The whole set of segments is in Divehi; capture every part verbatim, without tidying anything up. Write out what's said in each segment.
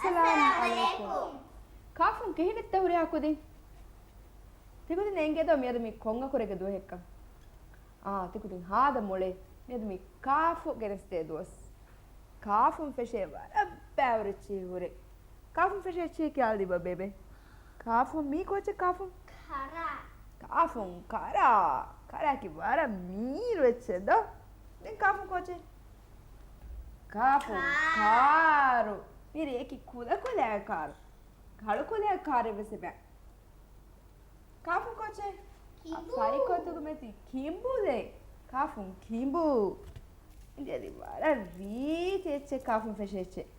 އައްސަލާމު ޢަލައިކުމް. ކާފުން ކިހިނެއްތަ ހުރިހާ ކުދިން؟ ތިކުދިން އެނގޭދޯ މިއަދު މި ކޮން އަކުރެއްގެ ދުވަހެއްކަން؟ އާ، ތިކުދިން ހާދަ މޮޅޭ. މިއަދު މި ކާފު ގެނެސްދޭ ދުވަސް. ކާފުން ފެށޭ ވަރަށް ބައިވަރު އެއްޗެހި ހުރޭ. ކާފުން ފެށޭ އެއްޗެހި ކިޔާލަދީބަ ބޭބެ. ކާފުން މީ ކޯޗެއް ކާފުން؟ ކަރާ. ކާފުން ކަރާ. ކަރާއަކީ ވަރަށް މީރު އެއްޗެއް ދޯ. ދެން ކާފުން ކޯޗެއް؟ ކާފުން ކާ. ކާރު. މިރޭ އެކި ކުލަކުލަ ކާރު. ކަޅުކުލަ ކާރެއް ވެސް އެބަ. ކާފުން ކޯޗެއް؟ ކިނބު. ފަރިކޮތުގަ މެތި ކިނބުލެއް. ކާފުން ކިނބު. އިނގޭ ވަރަށް ރީތި އެއްޗެއް ކާފުން ފެށޭ އެއްޗެއް.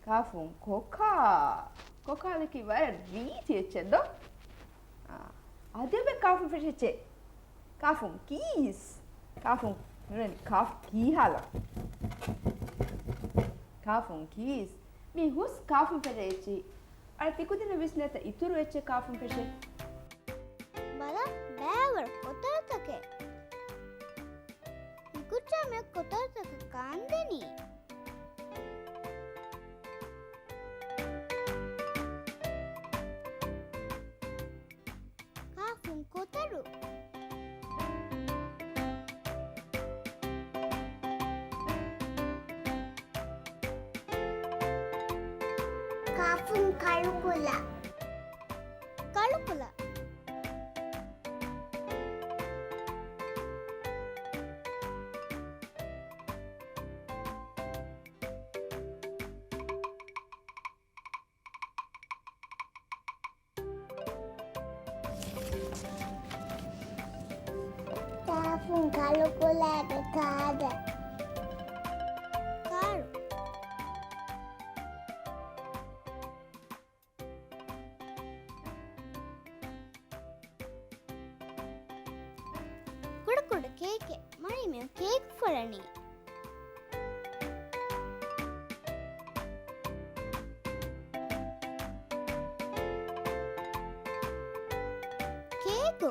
ކާފުން ކޮކާ. ކޮކާލަކީ ވަރަށް ރީތި އެއްޗެއް ދޯ. އާ، އަދި އެބަ ކާފުން ފެށޭ އެއްޗެއް. ކާފުން ކީސް. ކާފުން ނުނަން ކާފު ކީހާލަ. ކާފުން ކީސް. މި ހުސް ކާފުން ފެށޭ އެއްޗި. އަޅަ ތިކުދިންނަށް ވިސްނޭތަ އިތުރު އެއްޗެއް ކާފުން ފެށޭ؟ ބަލަ، ބައިވަރު ކޮތަޅުތަކެއް. މިކުއްޖާ މި ކޮތަޅުތަކަށް ކާންދެނީ. ކާފުން ކޮތަޅު. ކާފުން ކަޅުކުލަ. ކަޅުކުލަ. ކާފުން ކަޅުކުލައިގެ ކާރެއް. ކާރު. ކުޑަކުޑަ ކޭކެއް. މަނީ މި ކޭކް ފޮޅަނީ. ކޭކު.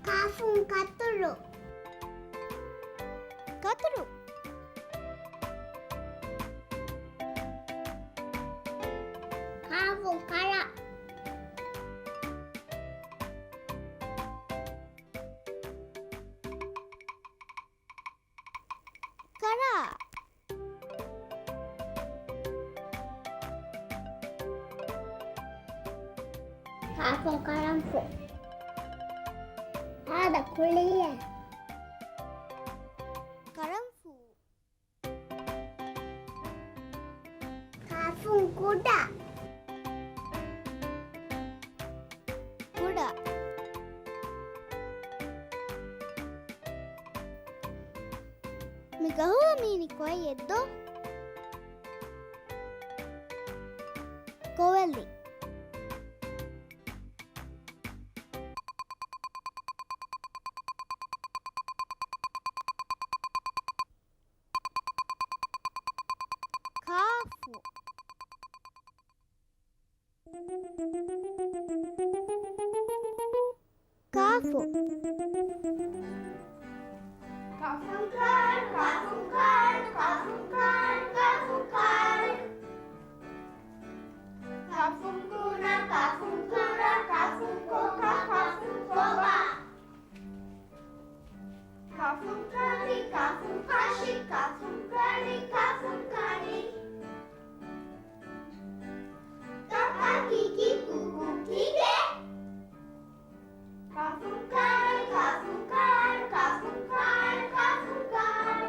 ކާފުން ކަތުރު. ކަތުރު. ކާފުން ކަރާ. ކަރާ. ކާފުން ކަރަނފު. ހާދަ ކުޅިއެއް. ކަރަނފު. ކާފުން ކުޑަ. ކުޑަ. މި ގަހުގަ މީނި ކޮއެއް ދޯ؟ ކޮވެލި. ކާފު. ކާފު. ކާފުން ކާރު، ކާފުން ކާރު، ކާފުން ކާރު، ކާފުން ކާރު. ކާފުން ކުނާ، ކާފުން ކުރާ، ކާފުން ކޮކާ، ކާފުން ކޮބާ. ކާފުން ކާނީ، ކާފުން ކާށި، ކާފުން ކާނީ، ކާފުން ކާނީ. ކާކާ ކީކީ ކޫކޫ ކީކޭ. ކާފުން ކާރު، ކާފުން ކާރު، ކާފުން ކާރު، ކާފުން ކާރު.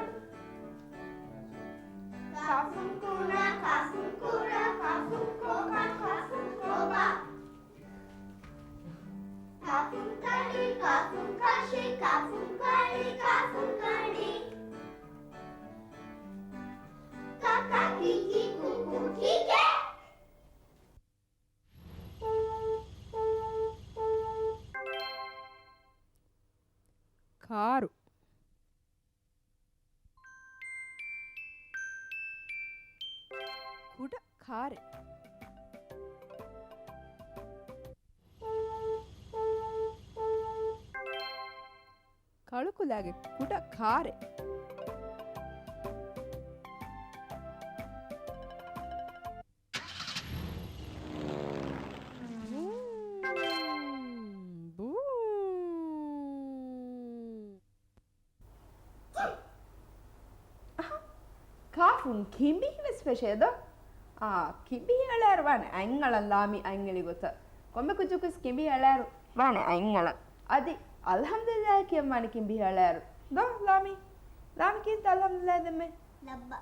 ކާފުން ކުނާ، ކާފުން ކުރާ، ކާފުން ކޮކާ، ކާފުން ކޮބާ. ކާފުން ކާނީ، ކާފުން ކާށި، ކާފުން ކާނީ، ކާފުން ކާނީ. ކާކާ ކީކީ ކޫކޫ ކީކޭ. ކާރު. ކުޑަ ކާރެއް. އަޅުކުލާގެ ކުޑަ ކާރެއް. ބޫ، ބޫ. އަހަ، ކާފުން ކިނބިހި ވެސް ފެށޭ ދޯ؟ އާ، ކިނބިހި އަޅާއިރު ވާނެ އަތްއަޅަން ލާމީ އަތްއެޅި ގޮތަށް. ކޮންމެ ކުއްޖަކުވެސް ކިނބިހި އަޅާއިރު ވާނެ އަތްއަޅަން. އަދި އަލްޙަމްދުލިއްލާހް ކިޔަން ވާނެ ކިނބިހި އަޅާއިރު. ދޯ ލާމީ؟ ލާމީ ކީއްތަ އަލްޙަމްދުލިއްލާހް ދެންމެ؟ ލައްބަ.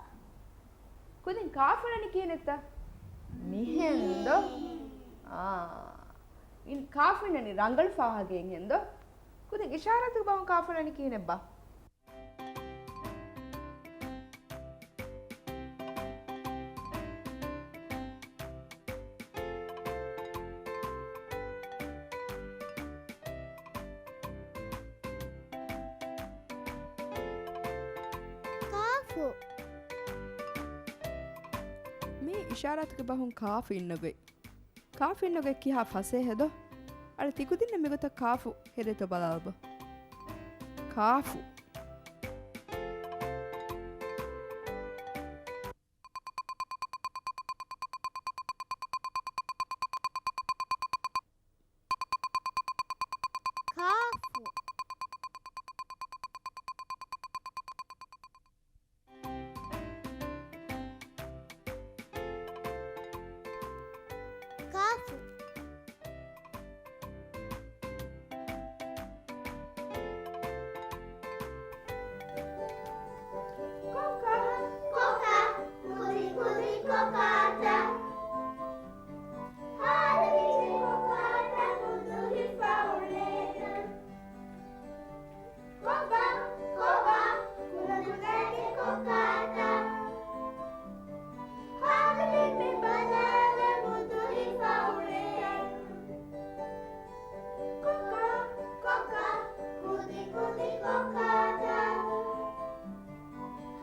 ކުދިން ކާފުން އަންނަނީ ކިހިނެއްތަ؟ މިހެން ދޯ؟ އާ. އިން ކާފުން އަންނަނީ ރަނގަޅު ފާހަގައެއްހެން ދޯ؟ ކުދިން އިޝާރާތުގެ ބަހުން ކާފުން އަންނަނީ ކިހިނެއްބާ؟ ކާފު. މި އިޝާރާތުގެ ބަހުން ކާފު އިންނަ ގޮތް. ކާފު އިންނަ ގޮތް ކިހާ ފަސޭހަ ދޯ؟ އަޅެ ތިކުދިންނަށް މިގޮތަށް ކާފު ހެދޭތޯ ބަލާލަބަ. ކާފު. ކާފު. ކާފު. ކޮކާ، ކޮކާ، ކުދި ކުދި ކޮކާތައް. ހާދަ ކިޗެއް ކޮކާތައް ހުދު ހިފާ އުޅޭތަން. ކޮބާ، ކޮބާ، ކުލަ ކުލަގެ ކޮކާތައް. ހާދަ ދެންމެ ބަލާލަ ހުދު ހިފާ އުޅޭ. ކޮކާ، ކޮކާ، ކުދި ކުދި ކޮކާތައް.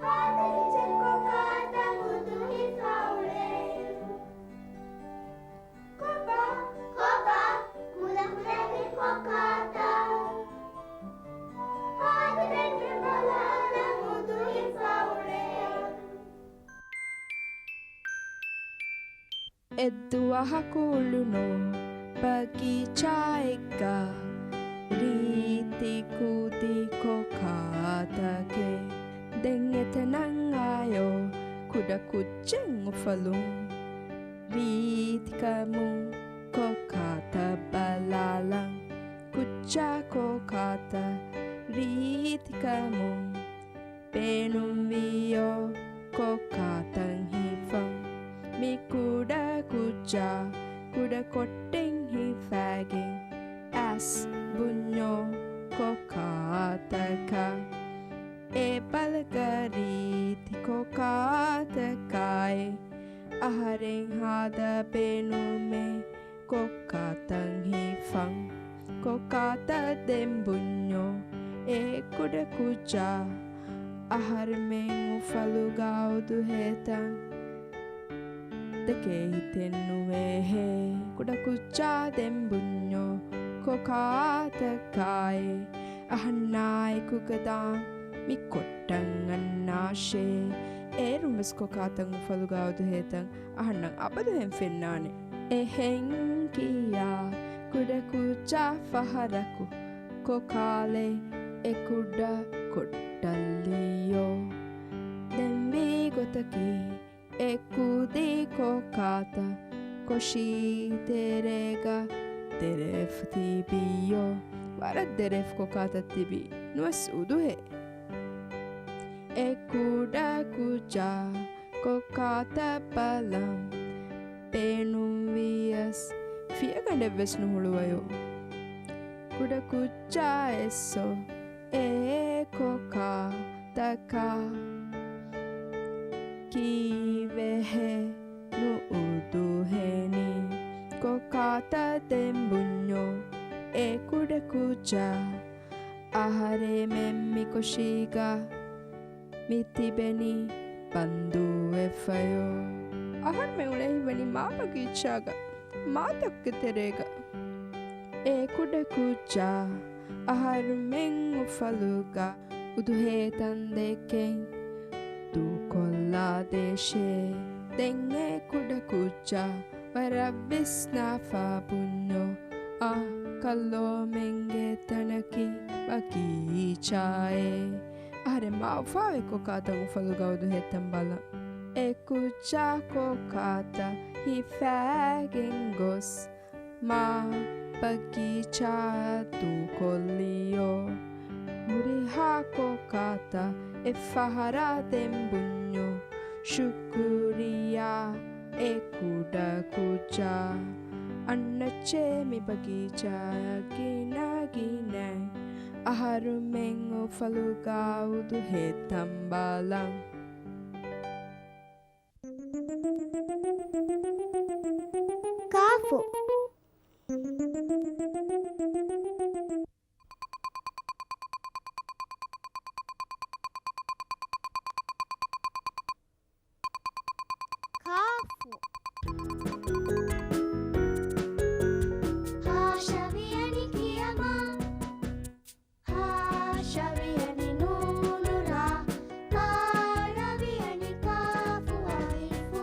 ހާދަ ކިޗެއް ކޮކާތައް ހުދު ހިފާ އުޅޭ. ކޮބާ، ކޮބާ، ކުލަ ކުލަގެ ކޮކާތައް. ހާދަ ދެންމެ ބަލާލަ ހުދު ހިފާ އުޅޭ. އެއްދުވަހަކު އުޅުނު ބަގީޗާއެއްގަ ރީތި ކުދި ކޮކާތަކެއް. ދެން އެތަނަށް އާޔޯ ކުޑަ ކުއްޖެއް އުފަލުން. ރީތިކަމުން ކޮކާތައް ބަލާލަން. ކުއްޖާ ކޮކާތައް ރީތިކަމުން ބޭނުންވިޔޯ ކޮކާތައް ހިފަން. މި ކުޑަ ކުއްޖާ ކުޑަ ކޮއްޓެއް ހިފާގެން އަސް ބުންޏޯ ކޮކާތަކަށް. އެ ބަލަގަ ރީތި ކޮކާތަކާއި އަހަރެން ހާދަ ބޭނުމޭ ކޮކާތައް ހިފަން. ކޮކާތައް ދެން ބުންޏޯ އެ ކުޑަ ކުއްޖާ އަހަރެމެން އުފަލުގަ އުދުހޭތަން ދެކޭ ހިތެއް ނުވޭހޭ. ކުޑަ ކުއްޖާ ދެން ބުންޏޯ ކޮކާތަކާއި އަހަންނާ އެކުގަ ދާން މި ކޮއްޓަން އަންނާށޭ. އޭރުން ވެސް ކޮކާތައް އުފަލުގަ އުދުހޭތަން އަހަންނަށް އަބަދުހެން ފެންނާނެ. އެހެން ކިޔާ ކުޑަ ކުއްޖާ ފަހަރަކު ކޮކާލެއް އެ ކުޑަ ކޮއްޓަށް ލިޔޯ. ދެން ވީ ގޮތަކީ އެ ކުދި ކޮކާތައް ކޮށީ ތެރޭގަ ދެރަވެފަ ތިބިޔޯ. ވަރަށް ދެރަވެފަ ކޮކާތައް ތިބީ ނުވެސް އުދުހޭ. އެ ކުޑަ ކުއްޖާ ކޮކާތައް ބަލަން ބޭނުންވިޔަސް ފިޔަގަނޑެއް ވެސް ނުހުޅުވަޔޯ. ކުޑަ ކުއްޖާ އެއްސޯ އެ ކޮކާތަކާ ކީއްވެހޭ ނުއުދުހޭނީ. ކޮކާތައް ދެން ބުންޏޯ އެ ކުޑަ ކުއްޖާ އަހަރެމެން މިކޮށީގަ މި ތިބެނީ ބަންދުވެފަޔޯ. އަހަރެމެން އުޅޭ ހިތްވަނީ މާ ބަގީޗާގަ މާތަކުގެ ތެރޭގަ. އެ ކުޑަ ކުއްޖާ އަހަރުމެން އުފަލުގަ އުދުހޭތަން ދެކެން ދޫކޮށްލާ ދޭށޭ. ދެން އެ ކުޑަ ކުއްޖާ ވަރަށް ވިސްނާފަ ބުންޏޯ. އާ، ކަށްލޯމެންގެ ތަނަކީ ބަގީޗާއޭ. އަހަރެން މާ އުފާވޭ ކޮކާތަން އުފަލުގަ އުދުހޭތަން ބަލަން. އެ ކުއްޖާ ކޮކާތައް ހިފައިގެން ގޮސް މާ ބަގީޗާ ދޫކޮށްލިޔޯ. ހުރިހާ ކޮކާތައް އެއްފަހަރާ ދެން ބުންޏޯ. ޝުކުރިއްޔާ އެ ކުޑަ ކުއްޖާ. އަންނައްޗޭ މި ބަގީޗާއަށް ގިނަ ގިނައިން. އަހަރުމެން އުފަލުގަ އުދުހޭތަން ބަލަން. ކާފު. ކާފު. ހާ ޝަވިޔަނި ކިޔަމާ. ހާ ޝަވިޔަނި ނޫނު ރާ. މާ ރަވިޔަނި ކާފު އަލިފު.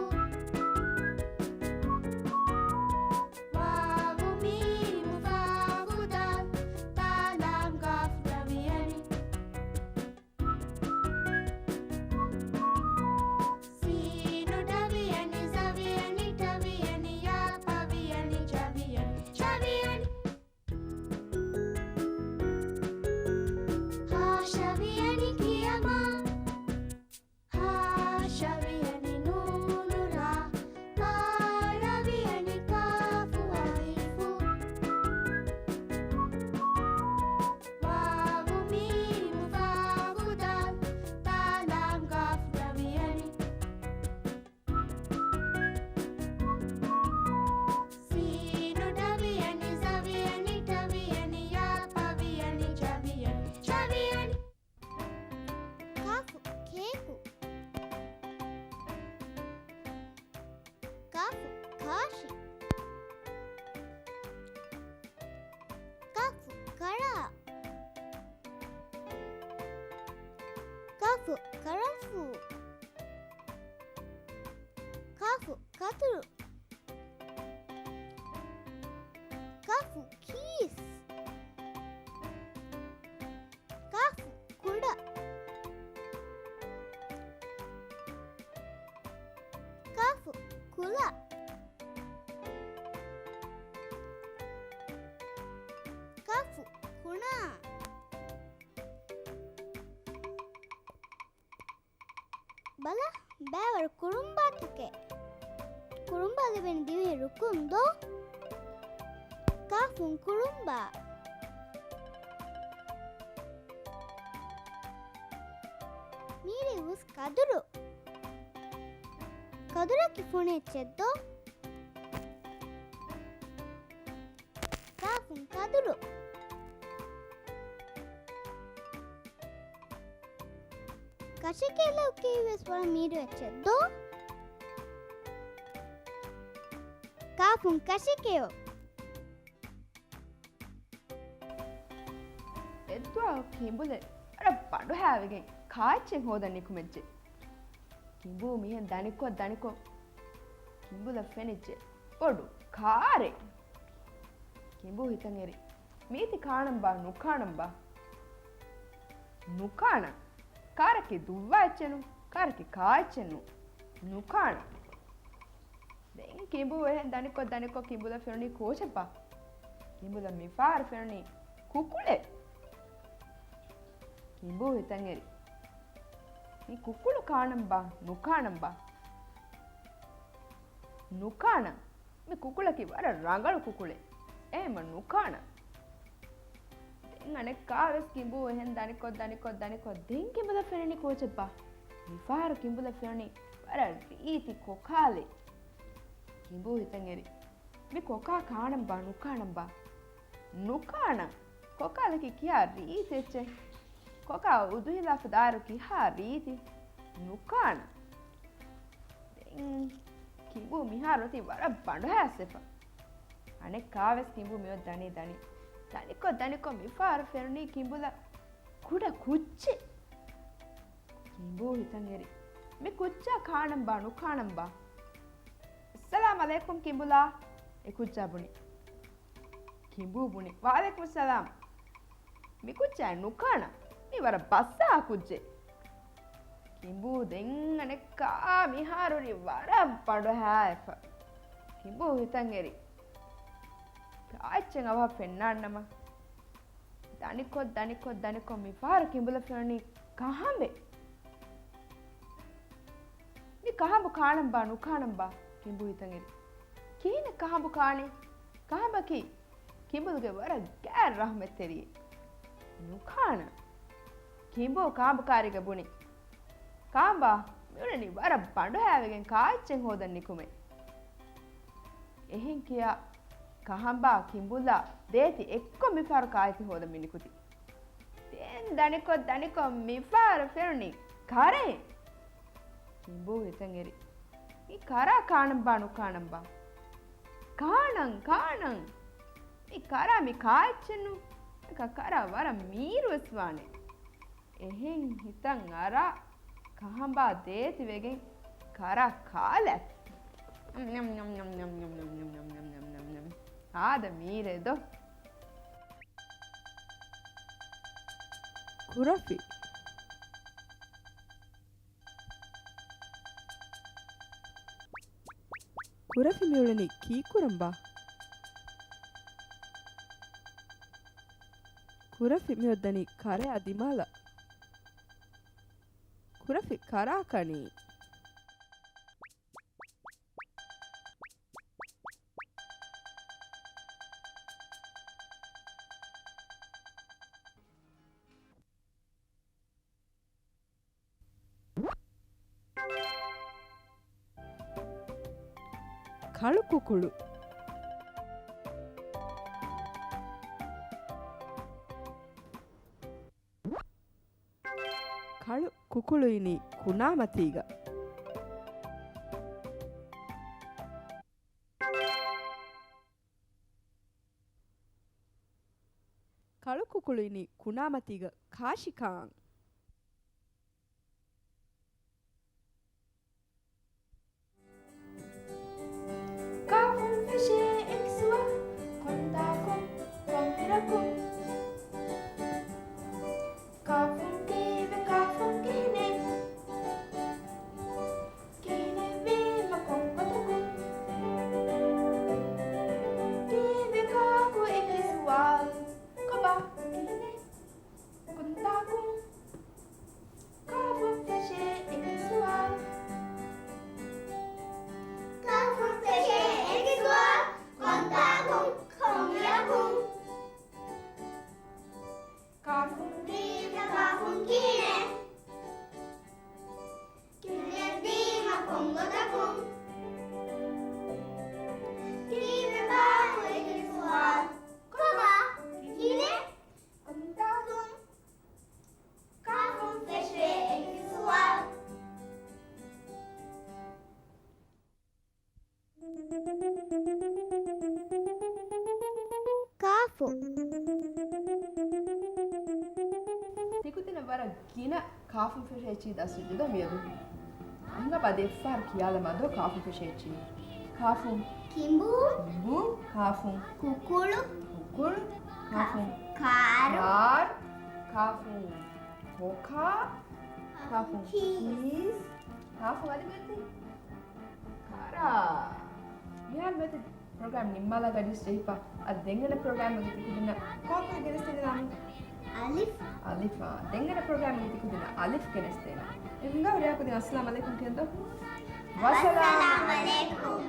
ވާވު މީމު ފާފު ދާލް. ތާ ލާމް ގާފު ރަވިޔަނި. ސީނު ޑަވިޔަނި ޒަވިޔަނި ޓަވިޔަނި ޔާ ޕަވިޔަނި ޗަވިޔަނި ޗަވިޔަނި. ހާ ޝަވިޔަނި ކިޔަމާ. ހާ ޝަވިޔަނި ނޫނު ރާ. މާ ރަވިޔަނި ކާފު އަލިފު. ވާވު މީމު ފާފު ދާލް. ތާ ލާމް ގާފު ރަވިޔަނި. ސީނު ޑަވިޔަނި ޒަވިޔަނި ޓަވިޔަނި ޔާ ޕަވިޔަނި ޗަވިޔަނި ޗަވިޔަނި. ކާފު ކޭކު. ކާފު ކާށި. ކާފު ކަޅާ. ކާފު ކަޅަފު. ކާފު ކަތުރު. ކާފު ކީސް. ކާފު ކުޑަ. ކާފު ކުލަ. ކާފު ކުނާ. ބަލަ، ބައިވަރު ކުރުނބާތަކެއް. ކުރުނބާ ލިބެނީ ދިވެހި ރުކުން ދޯ؟ ކާފުން ކުރުނބާ. މީރޭ ހުސް ކަދުރު. ކަދުރަކީ ފޮނި އެއްޗެއް ދޯ؟ ކާފުން ކަދުރު. ކަށިކެއު ކީއްވެސް ވަރަށް މީރު އެއްޗެއް ދޯ؟ ކާފުން ކަށިކެއު. އެއްދުވަހު ކިނބުލެއް ވަރަށް ބަނޑުހައިވެގެން ކާއެއްޗެއް ހޯދަން ނިކުމެއްޖެ. ކިނބޫ މިހެން ދަނިކޮށް ދަނިކޮށް ކިނބުލަށް ފެނިއްޖެ ބޮޑު ކާރެއް. ކިނބޫ ހިތަށް އެރި، މީތި ކާނަންބާ ނުކާނަންބާ؟ ނުކާނަން. ކާރަކީ ދުއްވާ އެއްޗެއް ނޫން. ކާރަކީ ކާއެއްޗެއް ނޫން. ނުކާނަން. ދެން ކިނބޫ އެހެން ދަނިކޮށް ދަނިކޮށް ކިނބުލަށް ފެނުނީ ކޯޗެއްބާ؟ ކިނބުލަށް މިފަހަރު ފެނުނީ ކުކުޅެއް. ކިނބޫ ހިތަށް އެރި، މި ކުކުޅު ކާނަންބާ ނުކާނަންބާ؟ ނުކާނަން. މި ކުކުޅަކީ ވަރަށް ރަނގަޅު ކުކުޅެއް. އެހެންމަ ނުކާނަން. ދެން އަނެއްކާވެސް ކިނބޫ އެހެން ދަނިކޮށް ދަނިކޮށް ދަނިކޮށް ދެން ކިނބުލަށް ފެނުނީ ކޯޗެއްބާ؟ މިފަހަރު ކިނބުލަށް ފެނުނީ ވަރަށް ރީތި ކޮކާލެއް. ކިނބޫ ހިތަށް އެރި، މި ކޮކާ ކާނަންބާ ނުކާނަންބާ؟ ނުކާނަން. ކޮކާލަކީ ކިހާ ރީތި އެއްޗެއް؟ ކޮކާ އުދުހިލާފަ ދާއިރު ކިހާ ރީތި؟ ނުކާނަން. ދެން ކިނބޫ މިހާރު އޮތީ ވަރަށް ބަނޑުހައިސްވެފަ. އަނެއްކާވެސް ކިނބޫ މިއޮތް ދަނީ ދަނީ. ދަނިކޮށް ދަނިކޮށް މިފަހަރު ފެނުނީ ކިނބުލަށް ކުޑަ ކުއްޖެއް. ކިނބޫ ހިތަށް އެރި، މި ކުއްޖާ ކާނަންބާ ނުކާނަންބާ؟ އައްސަލާމް އަލައިކުމް ކިނބުލާ. އެ ކުއްޖާ ބުނި. ކިނބޫ ބުނި، ވަޢަލައިކުމުއްސަލާމް. މި ކުއްޖާ ނުކާނަން. މި ވަރަށް ބައްސާ ކުއްޖެއް. ކިނބޫ ދެން އަނެއްކާ މިހާރު ހުރީ ވަރަށް ބަނޑުހާއެފަ. ކިނބޫ ހިތަށް އެރި، ކާއެއްޗެއް އަވަހަށް ފެންނާންނަމަ. ދަނިކޮށް ދަނިކޮށް ދަނިކޮށް މިފަހަރު ކިނބުލަށް ފެނުނީ ކަހަނބެއް. މި ކަހަނބު ކާނަންބާ ނުކާނަންބާ؟ ކިނބޫ ހިތަށް އެރި. ކިހިނެއް ކަހަނބު ކާނީ؟ ކަހަނބަކީ ކިނބުލުގެ ވަރަށް ގާތް ރަޙްމަތްތެރިއެއް. ނުކާނަން. ކިނބޫ ކާނބުކާރީގަ ބުނި، ކާނބާ، މިއުޅެނީ ވަރަށް ބަނޑުހާވެގެން ކާއެއްޗެއް ހޯދަން ނިކުމެ. އެހެން ކިޔާ ކަހަނބާ ކިނބުލާ ދޭތި އެއްކޮށް މިފަހަރު ކާއެތި ހޯދަން މި ނިކުތީ. ދެން ދަނިކޮށް ދަނިކޮށް މިފަހަރު ފެނުނީ ކަރެއް. ކިނބޫ ހިތަށް އެރި، މި ކަރާ ކާނަންބާ ނުކާނަންބާ؟ ކާނަން، ކާނަން. މި ކަރާ މި ކާއެއްޗެއްނު. އެކަ ކަރާ ވަރަށް މީރުވެސް ވާނެ. އެހެން ހިތަށް އަރާ ކަހަނބާ ދޭތި ވެގެން ކަރާ ކާލަތް. އާދަ މީރޭ ދޯ. ކުރަފި. ކުރަފި މިއުޅެނީ ކީއްކުރަންބާ؟ ކުރަފި މިއޮއްދަނީ ކަރެއާ ދިމާލަށް. ކުރަފި ކަރާ ކަނީ. ކަޅު ކުކުޅު. ކަޅު ކުކުޅު އިނީ ކުނާމަތީގަ. ކަޅު ކުކުޅު އިނީ ކުނާމަތީގަ ކާށި ކާން. ކާފުން ފެށޭ އެކި ސުވާލު، ކޮންތާކުން، ކޮންއިރަކުން؟ ކާފުން ކީއްވެ، ކާފުން ކިހިނެއް؟ ކިހިނެއްވީމަ ކޮން ގޮތަކުން؟ ކީއްވެ ކާކު އެކި ސުވާލު؟ ކޮބާ ކިހިނެއް؟ ކޮންތާކުން؟ ކާފުން ފެށޭ އެކި ސުވާލު. ކާފުން ފެށޭ އެކި ސުވާލު، ކޮންތާކުން، ކޮންއިރަކުން؟ ކާފުން ކީއްވެ، ކާފުން ކިހިނެއް؟ ކިހިނެއްވީމަ ކޮން ގޮތަކުން؟ ކީއްވެ ކާކު އެކި ސުވާލު؟ ކޮބާ ކިހިނެއް؟ ކޮންތާކުން؟ ކާފުން ފެށޭ އެކި ސުވާލު. ކާފު. ތިކުދިންނަށް ވަރަށް ގިނަ ކާފުން ފެށޭ އެއްޗިހި ދަސްވެއްޖެ ދޯ މިއަދު. އަހަން ބާ ދެއްފަހަރު ކިޔާލަމާ ދޯ ކާފުން ފެށޭ އެއްޗިހި. ކާފުން. ކިނބޫ. ކިނބޫ. ކާފުން. ކުކުޅު. ކުކުޅު. ކާފުން. ކާރު. ކާރު. ކާފުން. ކޯކާ. ކާފުން. ކީސް. ކީސް. ކާފުން އަދި މިއޮތީ ކަރާ. މިހާރު މިއޮތީ ޕްރޮގްރާމް ނިންމާލާ ގަޑިއައިސް ޖެހިފަ. އަދި ދެންގަނެ ޕްރޮގްރާމްގަ ތިކުދިންނަށް ކޯކާ ގެނެސްދެން ދާނީ؟ އަލިފް. އަލިފާ. ދެންގަނެ ޕްރޮގްރާމްގަ ތިކުދިންނަށް އަލިފް ގެނެސްދޭނަން. އެހިނގާ ހުރިހާ ކުދިން އައްސަލާމް އަލައިކުމް ކިޔަންތޯ؟ ވައްސަލާމް. ވައްސަލާމް އަލައިކުމް.